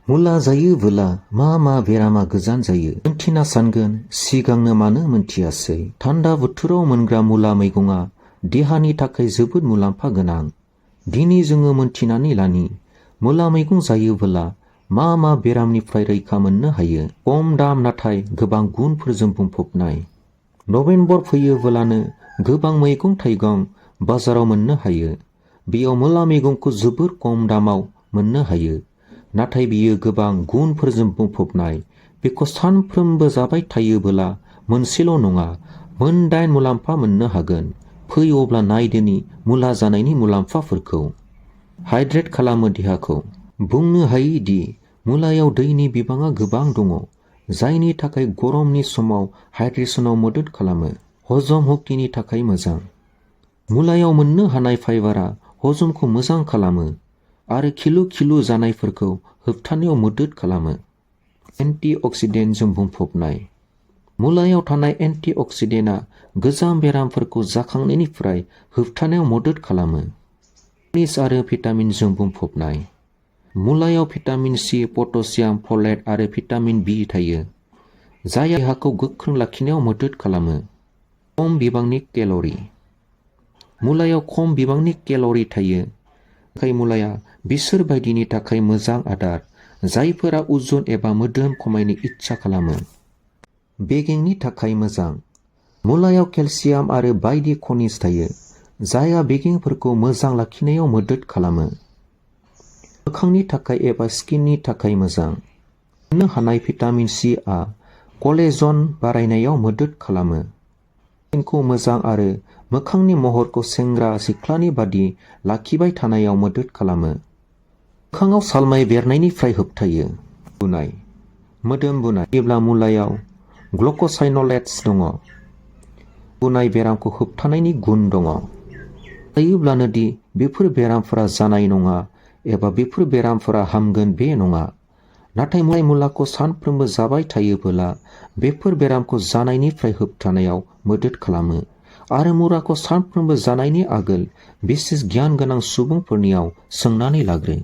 मुला जायोबोला मा बेरामा गोजान जायो मोनथिना सानगोन सिगांनो मानो मोनथियासै। थान्दा बोथोराव मोनग्रा मुला मैगंआ देहानि थाखाय जोबोद मुलाम्फा गोनां। दिनै जोङो मोनथिनानै लानि मुला मैगं जायोबोला मा बेरामनिफ्राय रैखा मोननो हायो। खम दाम नाथाय गोबां गुनफोरजों बुंफबनाय। नभेम्बर फैयोबोलानो गोबां मैगं थाइगं बाजाराव मोननो हायो। बेयाव मुला मैगंखौ जोबोर खम दामाव मोननो हायो। नाथाय बियो गोबां गुनफोरजों बुंफबनाय। बेखौ सानफ्रोमबो जाबाय थायोबोला मोनसेल' नङा मोन 8 मुलाम्फा मोननो हागोन। फै अब्ला नायदोनि मुला जानायनि मुलाम्फाफोरखौ। हाइड्रेट खालामो देहाखौ। बुंनो हायो दि मुलायाव दैनि बिबाङा गोबां दङ, जायनि थाखाय गरमनि समाव हाइड्रेशनाव मदद खालामो। हजम शक्तिनि थाखाय मोजां। मुलायाव मोननो हानाय फाइबारा हजमखौ मोजां खालामो आरो खिलु जानायफोरखौ होबथानायाव मदद खालामो। एन्टि अक्सिडेन्टजों बुंफबनाय। मुलायाव थानाय एन्टि अक्सिडेन्टआ गोजाम बेरामफोरखौ जाखांनायनिफ्राय होबथानायाव मदद खालामो। खनिज आरो भिटामिनजों बुंफबनाय। मुलायाव भिटामिन सि, पटासियाम, फलेट आरो भिटामिन बी थायो, जाय देहाखौ गोख्रों लाखिनायाव मदद खालामो। खम बिबांनि केल'रि। मुलायाव खम बिबांनि केल'रि थायो, बेनिखायनो मुलाया बिसोर बायदिनि थाखाय मोजां आदार जायफोरा उजन एबा मोदोम खमायनो इच्छा खालामो। बेगेंनि थाखाय मोजां। मुलायाव केलसियाम आरो बायदि खनिज थायो, जायहा बेगेंफोरखौ मोजां लाखिनायाव मदद खालामो। मोखांनि थाखाय एबा स्किननि थाखाय मोजां। मोननो हानाय भिटामिन सि आ कलेजन बारायनायाव मदद खालामो। स्किनखौ मोजां आरो मोखांनि महरखौ सेंग्रा सिख्लानि बादि लाखिबाय थानायाव मदद खालामो। मोखाङाव सालमाय बेरनायनिफ्राय होबथायो। बुनाय। मोदोम बुनाय। जेब्ला मुलायाव ग्लुक'साइन'लेट्स दङ, बुनाय बेरामखौ होबथानायनि गुन दङ। जायोब्लानो दि बेफोर बेरामफोरा जानाय नङा एबा बेफोर बेरामफोरा हामगोन बे नङा। नाथाय मुलाखौ सानफ्रोमबो जाबाय थायोबोला बेफोर बेरामखौ जानायनिफ्राय होबथानायाव मदद खालामो आरो मुलाखौ सानफ्रोमबो जानायनि आगोल बिसेस गियान गोनां सुबुंफोरनियाव सोंनानै लाग्रो।